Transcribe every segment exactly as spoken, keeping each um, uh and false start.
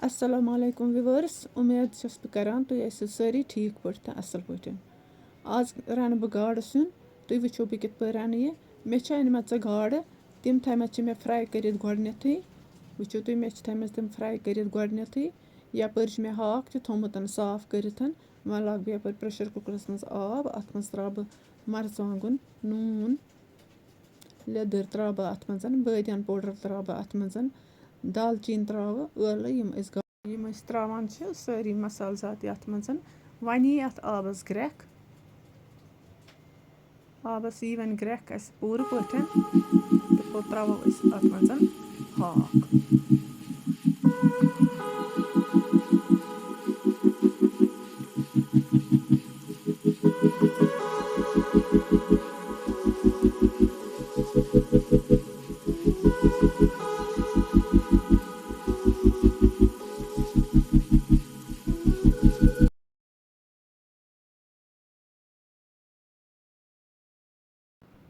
السلام علیکم viewers، اُمید چھَس بہٕ کران تُہۍ ٲسِو سٲری ٹھیٖک پٲٹھۍ تہٕ اَصٕل پٲٹھۍ۔ آز رَنہٕ بہٕ گاڈٕ سیُن۔ تُہۍ وٕچھِو بہٕ کِتھ پٲٹھۍ رَنہٕ یہِ۔ مےٚ چھِ أنۍمَژٕ گاڈٕ، تِم تھایمَژٕ چھِ مےٚ fry کٔرِتھ گۄڈٕنٮ۪تھٕے۔ وٕچھِو تُہۍ، مےٚ چھِ تھایمَژٕ تِم fry کٔرِتھ گۄڈٕنٮ۪تھٕے۔ یَپٲرۍ چھِ مےٚ ہاکھ تہِ تھوٚمُت صاف کٔرِتھ۔ وۄنۍ لاگہٕ بہٕ یَپٲرۍ pressure cooker منٛز آب، اَتھ منٛز ترٛاوٕ بہٕ مَرژٕوانٛگُن، نوٗن، لیٚدٕر ترٛاوٕ بہٕ اَتھ منٛز، بٲدیان powder ترٛاوٕ بہٕ اَتھ منٛز، دالچیٖن ترٛاوٕ، ٲلہٕ، یِم أسۍ گا-، یِم أسۍ ترٛاوان چھِ سٲری مصالہٕ ذات یَتھ منٛز۔ وۄنۍ یی اَتھ آبَس گرٛٮ۪کھ۔ آبَس یی وۄنۍ گرٛٮ۪کھ اَسہِ پوٗرٕ پٲٹھۍ، تہٕ پوٚت ترٛاوو أسۍ اَتھ منٛز ہاکھ۔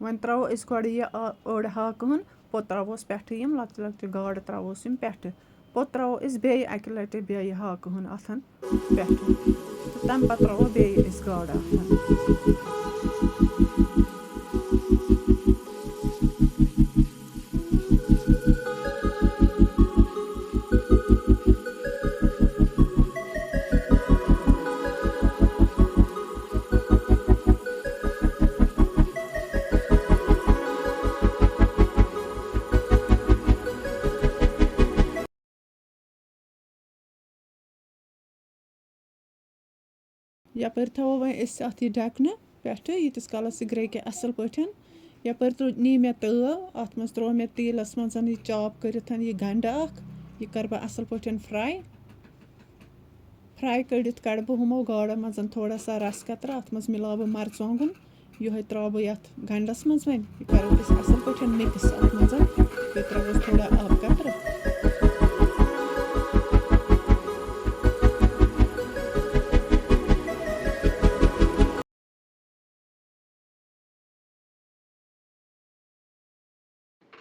وۄنۍ ترٛاوو أسۍ گۄڈٕ یہِ آ-، أڑ ہاکہٕ ہن، پوٚت ترٛاووس پٮ۪ٹھٕ یِم لۄکچہِ لۄکچہِ گاڈٕ ترٛاووس یِم پٮ۪ٹھٕ۔ پوٚت ترٛاوو أسۍ بیٚیہِ اَکہِ لَٹہِ بیٚیہِ ہاکہٕ ہن اَتھن پٮ۪ٹھٕ۔ تہٕ تَمہِ پَتہٕ ترٛاوو بیٚیہِ أسۍ گاڈٕ اَتھن۔ یَپٲرۍ تھاوو وۄنۍ أسۍ اَتھ یہِ ڈھکنہٕ پٮ۪ٹھٕ، ییٖتِس کالَس یہِ گرٛیٚکہِ اَصٕل پٲٹھۍ۔ یَپٲرۍ تُج، نی مےٚ تٲو، اَتھ منٛز ترٛوو مےٚ تیٖلَس منٛز یہِ chop کٔرِتھ یہِ گَنٛڈٕ اَکھ۔ یہِ کَرٕ بہٕ اَصٕل پٲٹھۍ fry۔ Fry کٔڑِتھ کَڑٕ بہٕ ہُمو گاڈَن منٛز تھوڑا سا رَس قطرٕ، اَتھ منٛز مِلاو بہٕ مَرژٕوانٛگُن۔ یِہوٚے ترٛاوٕ بہٕ یَتھ گَنٛڈَس منٛز وۄنۍ۔ یہِ کَرو أسۍ اَصٕل پٲٹھۍ mix اَتھ منٛز۔ بیٚیہِ ترٛاووس تھوڑا آبہٕ قطرٕ۔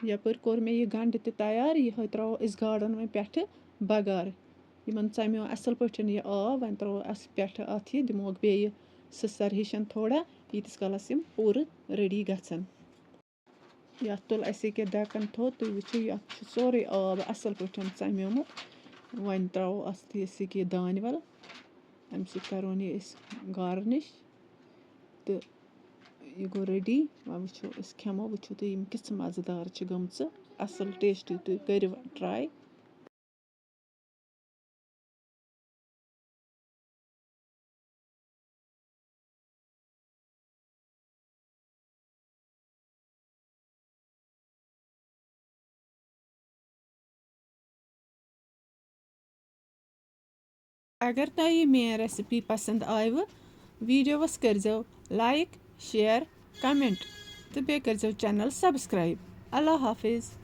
یَپٲرۍ کوٚر مےٚ یہِ گَنٛڈٕ تہِ تیار، یِہوٚے ترٛاوو أسۍ گاڈَن وۄنۍ پٮ۪ٹھٕ بَغارٕ۔ یِمَن ژَمیو اَصٕل پٲٹھۍ یہِ آب، وۄنۍ ترٛاوو اَتھ پٮ۪ٹھٕ اَتھ یہِ، دِموکھ بیٚیہِ سٕسَر ہِشَن تھوڑا، ییٖتِس کالَس یِم پوٗرٕ ready گژھن۔ یَتھ تُل اَسہِ ییٚکیٛاہ ڈٮ۪کَن تھوٚد، تُہۍ وٕچھِو، یَتھ چھُ سورُے آب اَصٕل پٲٹھۍ ژَمیومُت۔ وۄنۍ ترٛاوو اَتھ یہِ أسۍ ییٚکیٛاہ دانہِ وَل، اَمہِ سۭتۍ کَرون یہِ أسۍ garnish۔ تہٕ یہِ گوٚو ready۔ وۄنۍ وٕچھو، أسۍ کھٮ۪مو، وٕچھِو تُہۍ یِم کِژھٕ مَزٕدار چھِ گٔمژٕ، اَصٕل tasty۔ تُہۍ کٔرِو try۔ اگر تۄہہِ یہِ میٲنۍ recipe پسند آیوٕ، videoس کٔرزیو like، share، comment تہٕ بیٚیہِ کٔرزیو channel subscribe۔ اللہ حافظ۔